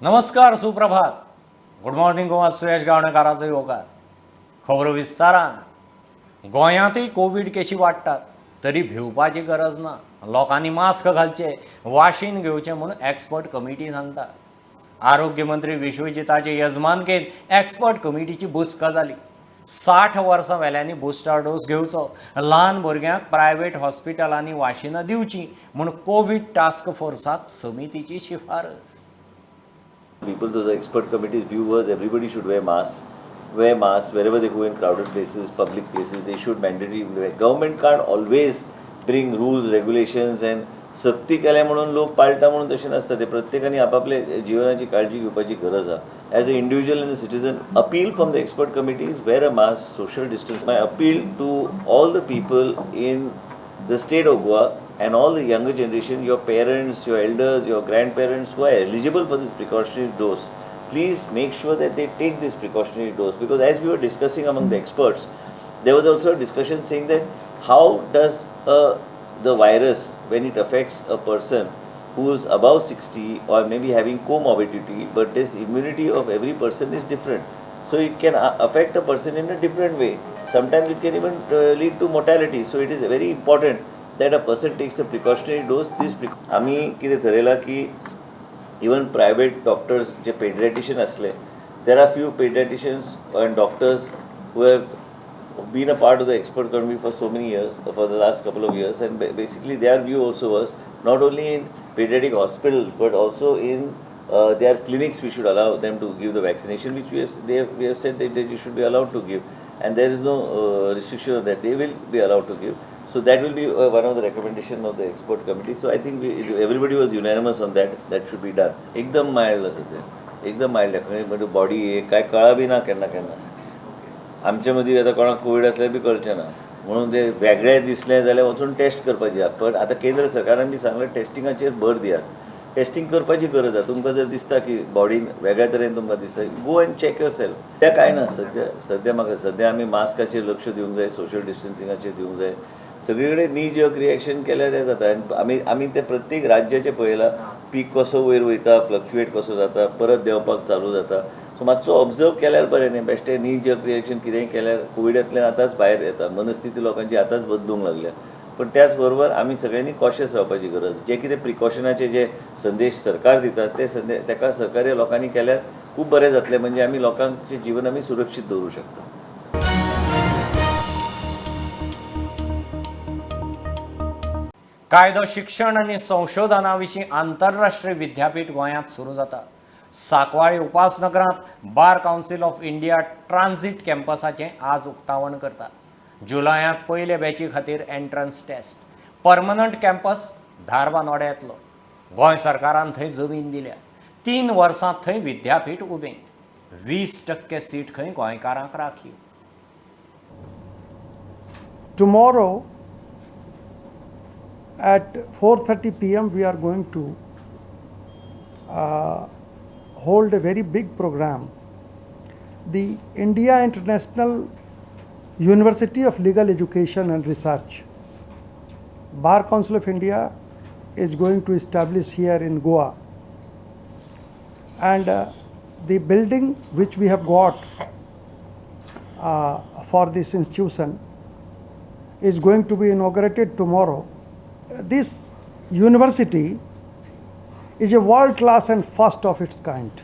नमस्कार, सुप्रभात, good morning Goa. सुयश गावणेकाराचो येवकार. खबरो विस्तारान. गोंयांतूय कोवीड केशी वाडटात तरी भिवपाची गरज ना. लोकांनी मास्क घालचे, वाशीन घेवचें म्हूण एक्सपर्ट कमिटी सांगता. आरोग्य मंत्री विश्वजिताचे यजमानकेंत एक्सपर्ट कमिटीची बसका जाली. 60 वर्सां वेल्यांनी बुस्टर डोस घेवचो, ल्हान भुरग्यांक प्रायव्हेट हॉस्पिटलांनी वाशिनां दिवचीं म्हूण कोवीड टास्क फोर्साक समितीची शिफारस. People, those expert committee's view was everybody should wear masks wherever they go in crowded places, public places. They should mandatory wear. Government can't always bring rules, regulations and सक्ती केल्या म्हणून लोक पाळटा म्हणून तशें नासता. ते प्रत्येकाने आपापले जिवनाची काळजी घेवपाची गरज आसा. As a individual and citizen, appeal from the expert committee is wear a mask, social distance. My appeal to all the people in the state of Goa and all the younger generation, your parents, your elders, your grandparents who are eligible for this precautionary dose, please make sure that they take this precautionary dose, because as we were discussing among the experts, there was also a discussion saying that how does the virus, when it affects a person who is above 60 or maybe having comorbidity, but this immunity of every person is different. So it can affect a person in a different way. Sometimes it can even lead to mortality. So it is very important that a person takes the precautionary dose. This आमी कितें थरयलां की even private doctors जे paediatrician असले, there are few pediatricians and doctors who have been a part of the expert committee for so many years, for the last couple of years, and basically their view also was not only in pediatric hospitals but also in their clinics we should allow them to give the vaccination, which we have said that you should be allowed to give, and there is no restriction on that. They will be allowed to give. So that will be one of the recommendation of the expert committee. So I think everybody was unanimous on that. That should be done. एकदम mild आसा ते, एकदम mild, म्हणजे body काय कळा बी ना केन्ना केन्ना. आमच्या मदीं आतां कोणाक कोवीड आसल्यार बी कळचें ना, म्हणून ते वेगळें दिसलें जाल्यार वचून टेस्ट करपाची आहा. पण आतां केंद्र सरकारान बी सांगलें, टेस्टिंगाचेर भर दियात, टेस्टिंग करपाची गरज आहा. तुमकां जर दिसता की बॉडीन वेगळ्या तरेन तुमकां दिसता, go and check yourself. तें कांय ना. सद्या सद्या म्हाका सद्या आमी मास्काचेर लक्ष दिवंक जाय, सोशल डिस्टन्सिंगाचेर दिवंक जाय. सगळे कडेन नी जर्क रिएक्शन केल्यार हें जाता. आनी आमी ते प्रत्येक राज्याचें पळयलां, पीक कसो वयर वयता, फ्लक्च्युएट कसो जाता, परत देंवपाक चालू जाता. सो मातसो ऑब्जर्व केल्यार बरें न्ही. बेश्टें नी जर्क रिएक्शन कितेंय केल्यार कोविडांतल्यान आतांच भायर येता. मनस्थिती लोकांची आतांच बदलूंक लागल्या, पण त्याच बरोबर आमी सगळ्यांनी कॉशियस रावपाची गरज. जे कितें प्रिकॉशनाचे जे संदेश सरकार दितात ते संदेश ताका सहकार्य लोकांनी केल्यार खूब बरें जातलें, म्हणजे आमी लोकांचें जीवन आमी सुरक्षीत दवरूं शकता. कायदो शिक्षण आनी संशोधना विशीं आंतरराष्ट्रीय विद्यापीठ गोंयांत सुरू जाता. Sancoale उपासनगरांत Bar Council of India transit कॅम्पसाचें आज उक्तावण करता. जुलयांत पयले बॅची खातीर एंट्रन्स टेस्ट. परमनंट कॅम्पस धारबांदोड्या येतलो. गोंय सरकारान थंय जमीन दिल्या. 3 वर्सां थंय विद्यापीठ उबें. 20% सीट खंय गोंयकारांक राखीव. Tomorrow at 4:30 p.m. we are going to hold a very big program. The India International University of Legal Education and Research, Bar Council of India is going to establish here in Goa. And the building which we have got for this institution is going to be inaugurated tomorrow. This university is a world class and first of its kind.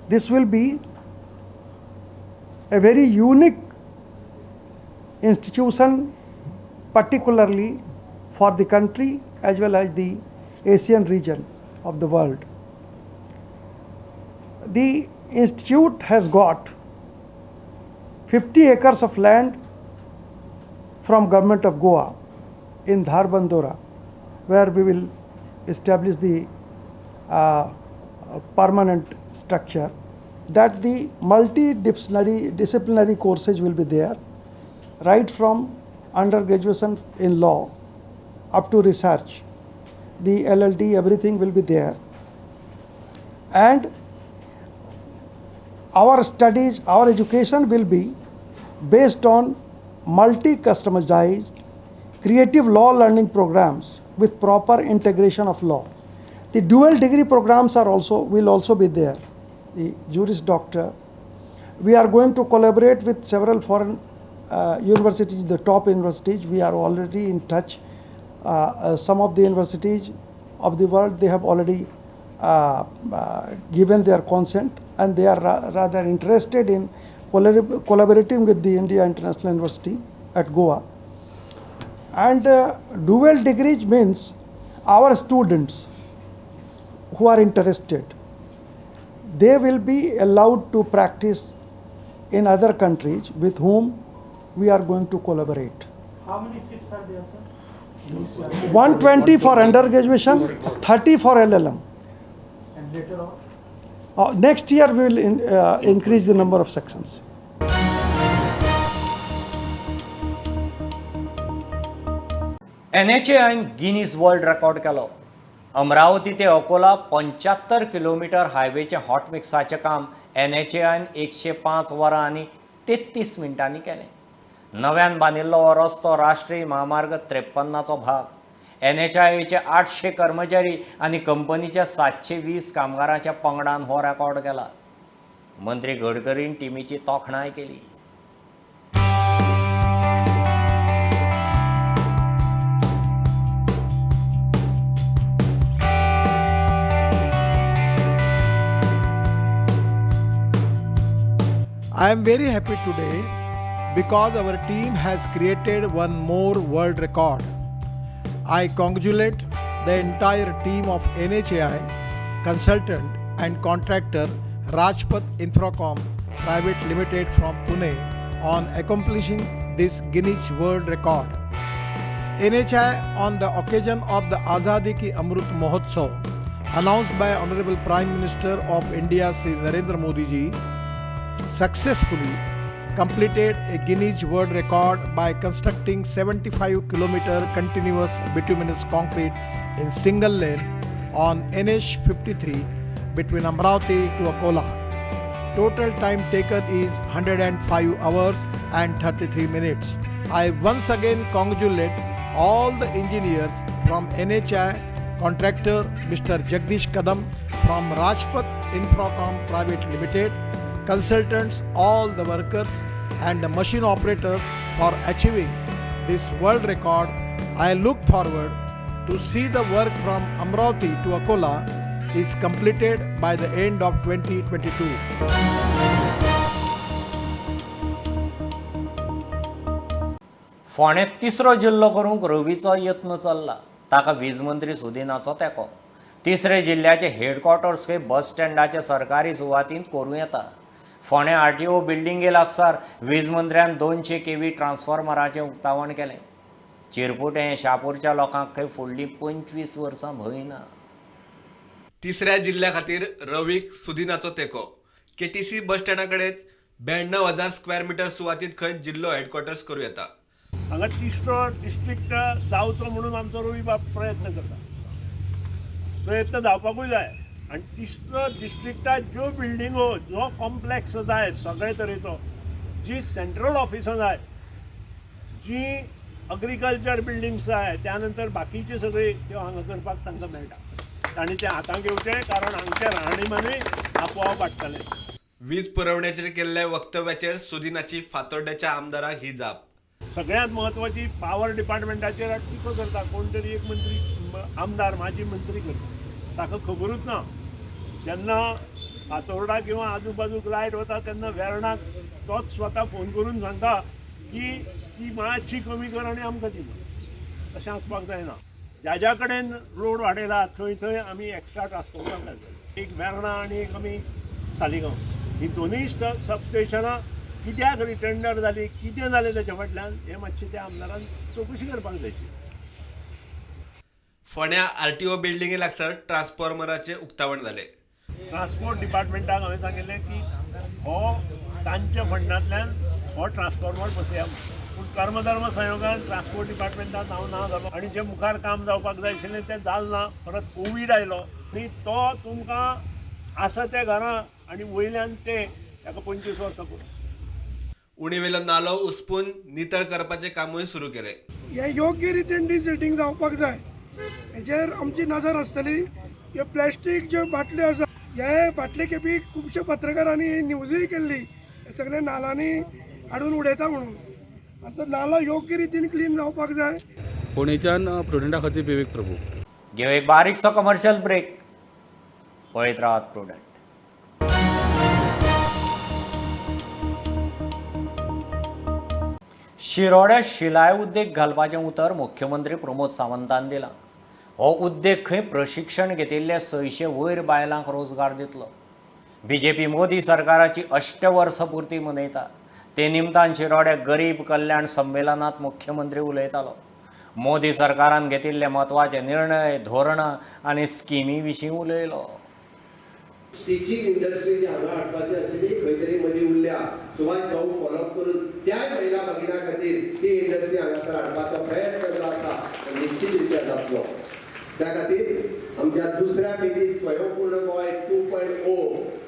This will be a very unique institution, particularly for the country as well as the Asian region of the world. The institute has got 50 acres of land from government of Goa in Dharbandora, where we will establish the permanent structure, that the multidisciplinary disciplinary courses will be there, right from undergraduation in law up to research, the LLD, everything will be there. And our studies, our education will be based on multi-customized creative law learning programs with proper integration of law. The dual degree programs are also will also be there. The Juris Doctor. We are going to collaborate with several foreign universities, the top universities. We are already in touch. Some of the universities of the world, they have already given their consent, and they are rather interested in collaborating with the India International University at Goa. And dual degrees means our students who are interested, they will be allowed to practice in other countries with whom we are going to collaborate. How many seats are there, sir? 120 for undergraduation, 30 for LLM. And later on? Next year we will increase the number of sections. NHAIन Guinness world record केलो. अमरावती ते Akola 75 kilometre हायवेचें hot मिक्साचें काम NHAIन 105 वरां आनी 33 मिनटांनी केलें. नव्यान बांदिल्लो हो रस्तो राष्ट्रीय म्हामार्ग 53चो भाग. NHAIचे 800 कर्मचारी आनी कंपनीच्या 720 कामगारांच्या पंगडान हो रेकॉर्ड केला. मंत्री गडकरीन टिमीची तोखणाय केली. I am very happy today because our team has created one more world record. I congratulate the entire team of NHAI, consultant and contractor Rajpath Infracom Private Limited from Pune on accomplishing this Guinness World Record. NHAI, on the occasion of the Azadi Ki Amrut Mahotsav, announced by Honorable Prime Minister of India Shri Narendra Modi ji, successfully completed a Guinness World Record by constructing 75 kilometer continuous bituminous concrete in single lane on NH53 between Amravati to Akola. Total time taken is 105 hours and 33 minutes. I once again congratulate all the engineers from NHAI, contractor Mr. Jagdish Kadam from Rajpath Infracom Private Limited, consultants, all the workers and the machine operators for achieving this world record. I look forward to see the work from Amravati to Akola is completed by the end of 2022. फोंडें तिसरो जिल्लो करूंक रवीचो यत्न चल्ला. ताका वीज मंत्री सुदिनाचो तेंको. तिसरे जिल्ल्याचे हेडक्वॉर्टर्स खंय बस स्टँडाचे सरकारी सुवातींत करूं येता. फोंडें RTO बिल्डिंगे लागसार वीज मंत्र्यान 200 kV ट्रान्सफॉर्मराचें उक्तावण केलें. चिरपुटें शापूरच्या लोकांक खंय फुडलीं 25 वर्सां भंय ना. तिसऱ्या जिल्ल्या खातीर रवीक सुदिनाचो तेंको. KTC बस स्टँडा कडेन 92,000 स्क्वेअर मिटर सुवातींत खंय जिल्लो हेडक्वॉर्टर्स करूं येता. हांगा तिसरो डिस्ट्रिक्ट जावचो म्हणून आमचो रवी बाब प्रयत्न करता, प्रयत्न जावपाकूय जाय. आनी तिसरो डिस्ट्रिक्टाक ज्यो बिल्डिंगो, जो कॉम्प्लेक्स जाय सगळे तरेचो, जी सेंट्रल ऑफिसां जाय, जी अग्रिकल्चर बिल्डिंग्स जाय, त्या नंतर बाकीचे सगळे त्यो हांगा करपाक तांकां मेळटा. तांणी तें हातांत घेवचें, कारण हांगचें राहणीमानूय आपोआप वाडटलें. वीज पुरवण्याचेर केल्ल्या वक्तव्याचेर सुदिनाची फातोड्ड्याच्या आमदाराक ही जाप. सगळ्यांत म्हत्वाची पावर डिपार्टमेंटाचेर टिका करता कोण तरी एक मंत्री, आमदार, माजी मंत्री करता, ताका खबरूच ना. जेन्ना फातोर्डा किंवा आजूबाजूक लायट वता तेन्ना वेर्णाक तोच स्वता फोन करून सांगता की ती मातशी कमी कर आनी आमकां दी. तशें आसपाक जायना. ज्या ज्या कडेन रोड वाडयला थंय थंय आमी एक्स्ट्रा ट्रान्सफॉर्मर घालतले. एक वेर्णा आनी एक आमी सालिगांव, ही दोनूय सबस्टेशनां कित्याक रिटेंडर जाली, कितें जालें तेच्या फाटल्यान, हें मातशें त्या आमदारान चवकशी करपाक जाय. फोंड्या RTO बिल्डिंगे लागसार ट्रान्सफॉर्मराचें उक्तावण जालें. ट्रान्सपोर्ट डिपार्टमेंटाक हांवें सांगिल्लें की हो तांच्या फंडांतल्यान हो ट्रान्सफॉर्मर बसया, पूण कर्मधर्म संयोगान ट्रान्सपोर्ट डिपार्टमेंटान हांव ना जालो आनी जें मुखार काम जावपाक जाय आशिल्लें तें जालें ना. परत कोवीड आयलो आनी तो तुमकां आसा त्या घरां आनी वयल्यान ते ताका 25 वर्सां पुरो. उणेवेलो नालो उसपून नितळ करपाचें कामूय सुरू केलें. हें योग्य रितीन डिसिल्टींग जावपाक जाय, हेचेर आमची नजर आसतली. ह्यो प्लास्टीक ज्यो बाटल्यो आसा हे फाटले खेपी खुबशे पत्रकारांनी न्यूजूय केल्ली, हे सगळे नालांनी हाडून उडयता म्हणून. आतां नाला योग्य रितीन क्लीन जावपाक जाय. फोंडेच्यान प्रुडंटा खातीर विवेक प्रभू. घेव एक बारीकसो कमर्शियल ब्रेक. पळयत रावात प्रुडंट. शिरोड्या शिलाय उद्देग घालपाचें उतर मुख्यमंत्री प्रमोद सावंतान दिलां. हो उद्देग खंय प्रशिक्षण घेतिल्ले 600 वयर बायलांक रोजगार दितलो. बीजेपी मोदी सरकाराची अष्टवर्सपूर्ती मनयता ते निमतान शिरोड्या गरीब कल्याण संमेलनात मुख्यमंत्री उलयतालो. मोदी सरकारान घेतिल्ले म्हत्वाचे निर्णय, धोरणां आनी स्किमी विशीं उलयलो. स्टिचींग इंडस्ट्री जी हांगा हाडपाची आशिल्ली खंय तरी मदीं उरल्या. सुभाष भाऊ फॉलोअप करून त्याय महिला भगिना खातीर ती इंडस्ट्री हांगासर हाडपाचो प्रयत्न जो आसा तो निश्चित रित्या जातलो. त्या खातीर आमच्या दुसऱ्या फेरीत स्वयंपूर्ण गोंय 2.0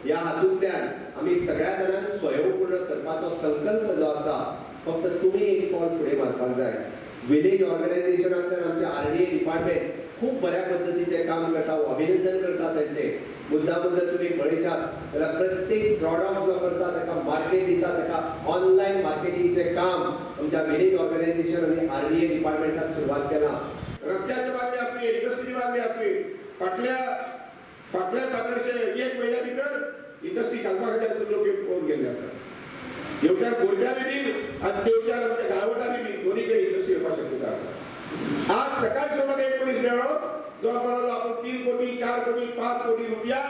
ह्या हातूंतल्यान आमी सगळ्या जाणांक स्वयंपूर्ण करपाचो संकल्प जो आसा, फक्त तुमी एक पावल फुडें मारपाक जाय. विलेज ऑर्गनायझेशनांतल्यान आमचे RDA department खूब बऱ्या पद्दतीचें काम करता, अभिनंदन करता तेंचें. मुद्दाम जर तुमी पळयशात जाल्यार प्रत्येक प्रॉडक्ट जो करता ताका मार्केट दिता, ताका ऑनलायन मार्केटिंगचें काम आमच्या विलेज ऑर्गनायझेशन आनी RDA डिपार्टमेंटान सुरवात केला. रस्त्याची मागणी आसली, इंडस्ट्रीची मागणी आसली, फाटल्या फाटल्या सादारणशे एक म्हयन्या भितर इंडस्ट्री घालपा खातीर लोक पळोवन गेल्ले आसा. हेवट्यान गोरव्यांनी बी आनी तेवट्यान आमच्या गांवटांनी बी दोनी कडेन इंडस्ट्री येवपाक शक्यता आसा. आज सकाळचो म्हाका एक मनीस मेळ्ळो जो म्हणालो आपण 3 कोटी 4 कोटी 5 कोटी रुपया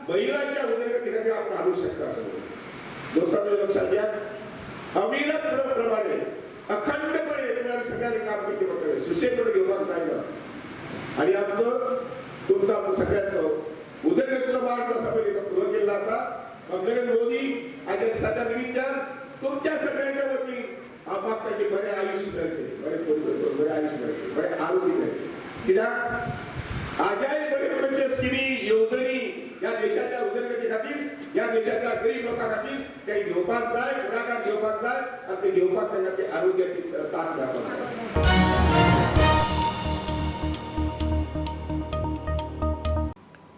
महिलांच्या उदरगती खातीर आपण हाडूंक शकता. दोस्तांनो, लक्षात घ्या, अविरत प्रमाणे अखंडपणे आमी सगळ्यांनी काम करचें पडटलें, सुशेग करून घेवपाक जायना. आनी आमचो तुमचो आमचो सगळ्यांचो उदरगतीचो मार्ग आसा पळय तो पुरो केल्लो आसा. नरेंद्र मोदी हाच्या दिसाच्या निमित्तान तुमच्या सगळ्यांच्या वतीन हांव मागता की बरें आयुश्य मेळचें, बरें बरें आयुश्य मेळचें, बरें आरोग्य मेळचें. कित्याक आजाय बरे बऱ्यो स्किमी येवजणी ह्या देशाच्या उदरगती खातीर, ह्या देशाच्या गरीब लोकां खातीर ते घेवपाक जाय, फुडाकार घेवपाक जाय आनी ते घेवपाक तांकां ते आरोग्याची तांक मेळपाक जाय.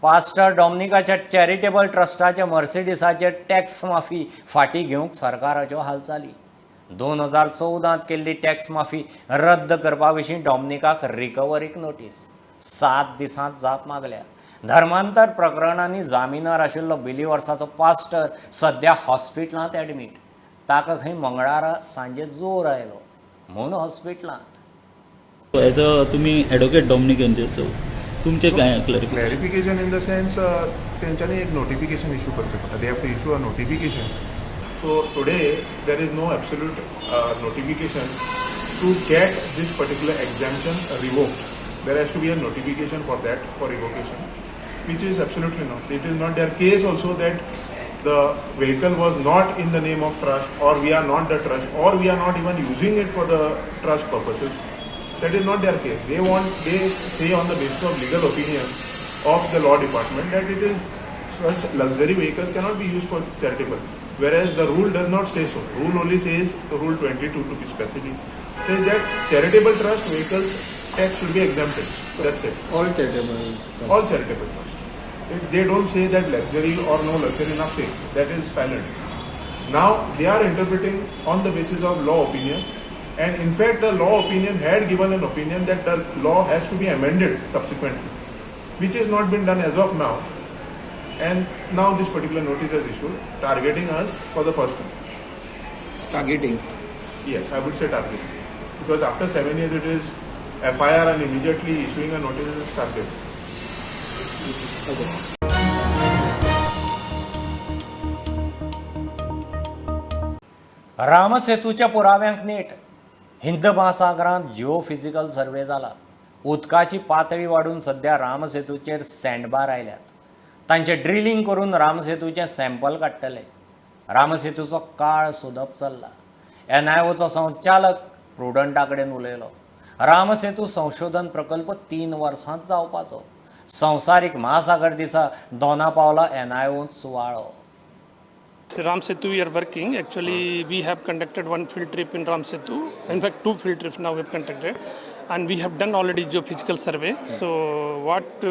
पास्टर डॉमनिकाच्या चॅरिटेबल ट्रस्टाच्या मर्सिडीसाचेर टॅक्स माफी फाटीं घेवंक सरकाराच्यो हालचाली. 2014 केल्ली टॅक्स माफी रद्द करपा विशीं डॉमनिकाक रिकव्हरीक नोटीस. 7 दिसांत जाप मागल्या. धर्मांतर प्रकरणांनी जामिनार आशिल्लो बिलिवर्साचो पास्टर सद्या हॉस्पिटलांत ॲडमीट. ताका खंय मंगळारा सांजे जोर आयलो म्हूण हॉस्पिटलांत. एज अ तुमी एडवोकेट डॉमनिक यांचे तुमचे काय क्लॅरिफिकेशन इन the sense तेंच्यांनी एक नोटिफिकेशन इशू करचें पडटा. They have to issue a notification. So today there is no absolute notification to get this particular exemption revoked. There has to be a notification for that, for revocation, which is absolutely not. It is not their case also that the vehicle was not in the name of trust, or we are not the trust, or we are not even using it for the trust purposes. That is not their case. They say on the basis of legal opinion of the law department that it is such luxury vehicles cannot be used for charitable. Whereas the rule does not say so. Rule only says, Rule 22 to be specific, says that charitable trust vehicles tax should be exempted. That's it. All charitable trust. All charitable trust. They don't say that luxury or no luxury, nothing. That is silent. Now they are interpreting on the basis of law opinion, and in fact the law opinion had given an opinion that the law has to be amended subsequently, which has not been done as of now. And now this particular notice has issued, targeting us for the first time. Targeting? Yes, I would say targeting. Because after 7 years it is FIR and immediately issuing a notice is targeted. Okay. रामसेतूच्या पुराव्यांक नेट. हिंद महासागरांत geophysical survey जाला. उदकाची पातळी वाडून सध्या रामसेतूचेर सँडबार आयल्यात. तांचें ड्रिलींग करून रामसेतूचें सॅम्पल काडटले. रामसेतूचो काळ सोदप चल्ला. NIOचो संचालक प्रुडंटा कडेन उलयलो. रामसेतू संशोधन प्रकल्प 3 वर्सांत जावपाचो. संवसारीक महासागर दिसा दोना पावला NIOंत सुवाळो. Ram Setu we are working. Actually, we have conducted one field trip in Ram Setu. In fact, 2 field trips now we have conducted, and we have done already geophysical survey. So what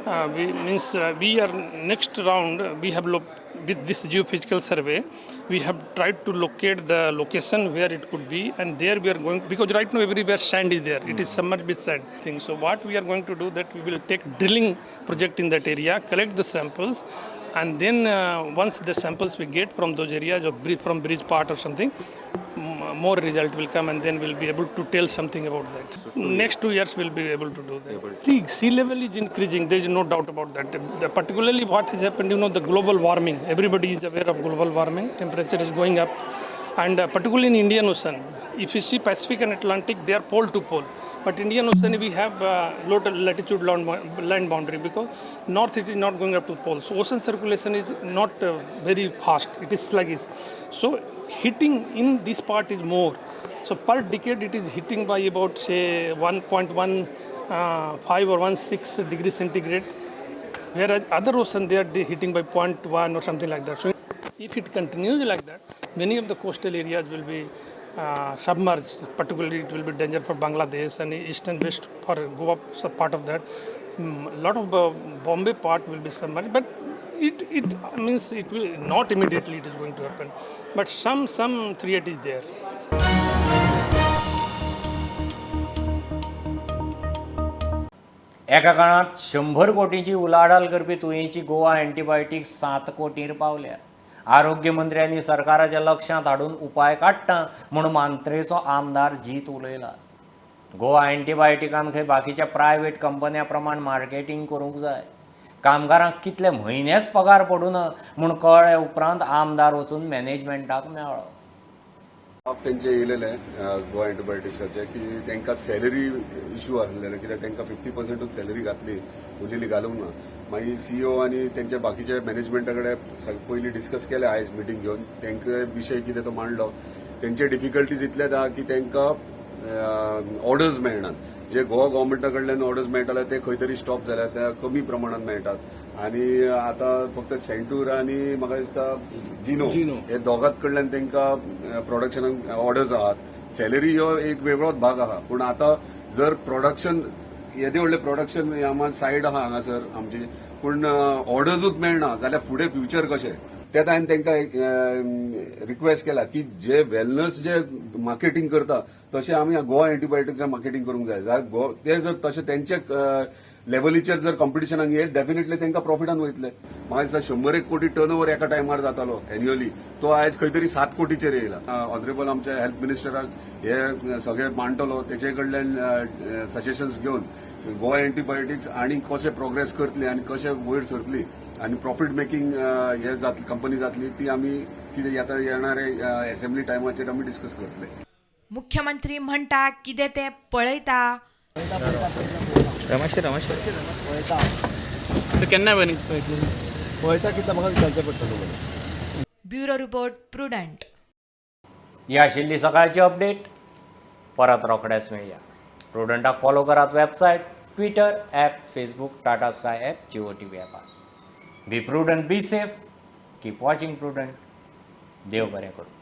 We are next round, we have with this geophysical survey, we have tried to locate the location where it could be, and there we are going, because right now everywhere sand is there. It is submerged with sand thing. So what we are going to do, that we will take drilling project in that area, collect the samples, and then once the samples we get from those areas or from bridge part or something, more result will come, and then we'll be able to tell something about that. Next 2 years we'll be able to do that. See, sea level is increasing, there is no doubt about that. Particularly what has happened, you know, the global warming. Everybody is aware of global warming, temperature is going up, and particularly in Indian Ocean. If you see Pacific and Atlantic, they are pole to pole. But Indian Ocean, we have low latitude land boundary, because north it is not going up to pole. So ocean circulation is not very fast, it is sluggish. So hitting in this part is more. So per decade it is hitting by about say 1.15 or 1.6 degrees centigrade, whereas other ocean they are hitting by 0.1 or something like that. So if it continues like that, many of the coastal areas will be submerged. Particularly it will be danger for Bangladesh and east and west for Goa, so part of that. A lot of Bombay part will be submerged, but it means it will not immediately it is going to happen, but some threat is there. एका काळात 100 कोटींची उलाढाल करपी तुयेंची Goa antibiotic 7 कोटीर पावल्या. आरोग्य मंत्र्यांनी सरकाराच्या लक्षांत हाडून उपाय काडटा म्हूण मांद्रेचो आमदार जीत उलयला. गोवा एंटीबायोटिकान खंय बाकीच्या प्रायव्हेट कंपन्यां प्रमाण मार्केटींग करूंक जाय. कामगारांक कितले म्हयनेच पगार पडूना म्हूण कळ्ळे उपरांत आमदार वचून मॅनेजमेंटाक मेळ्ळो. तेंचे येयलेले गोवा एंटीबायोटिक्साचे की तांकां सॅलरी इश्यू आसलेले, कित्याक तांकां 50% सॅलरी घातली, उरलेली घालूंक ना. मागीर सीईओ आनी तेंच्या बाकीच्या मॅनेजमेंटा कडेन पयलीं डिस्कस केले आयज मिटींग घेवन, तांकां विशय कितें तो मांडलो. तेंचे डिफिकल्टीज इतलेच आहा की तांकां ऑर्डर्स मेळनात. जे गोवा गव्हर्मेंटा कडल्यान ऑर्डर्स मेळटाले ते खंय तरी स्टॉप जाल्या, त्या कमी प्रमाणात मेळटात. आनी आतां फक्त सेंटूर आनी म्हाका दिसता जिनो हे दोगांत कडल्यान तांकां प्रोडक्शनाक ऑर्डर्स आहात. सॅलरी हो एक वेगळोच भाग आहा, पूण आतां जर प्रोडक्शन येदें व्हडलें प्रोडक्शन सायड आहा हांगासर आमची, पूण ऑर्डर्सूच मेळना जाल्यार फुडें फ्युचर कशें? तेच हांवें तांकां रिक्वेस्ट केला की जे वेलनस जे मार्केटींग करता तशें आमी गोवा एंटीबायोटिक्सां मार्केटींग करूंक जाय. ते जर तशें तेंचे लेवलीचेर जर कॉम्पिटिशनाक येत डेफिनेटली तांकां प्रॉफिटान वयतले. म्हाका दिसता 101 कोटी टर्न ओवर एका टायमार जातालो एन्युअली, तो आयज खंय तरी 7 कोटीचेर येयला. ऑनरेबल आमच्या हेल्थ मिनिस्टराक हे सगळे मांडटलो, तेचे कडल्यान सजेशन्स घेवन गोवा एंटीबायोटिक्स आनी कशें प्रोग्रेस करतली आनी कशें वयर सरतली आनी प्रॉफिट मेकिंग हे जातली कंपनी जातली ती आमी कितें येता येणारे असेंब्ली टायमाचेर आमी डिस्कस करतले. मुख्यमंत्री म्हणटा कितें तें पळयता. रमेश केन्ना पळयता कितें म्हाका विचारचें पडटलें. Bureau report, Prudent. ही आशिल्ली सकाळची अपडेट. परत रोखडेच मेळया. प्रुडंटाक फॉलो करात website, Twitter app, Facebook, Tata Sky app, Jio TV ॲपार. Be prudent, be safe, keep watching Prudent. देव बरें करूं.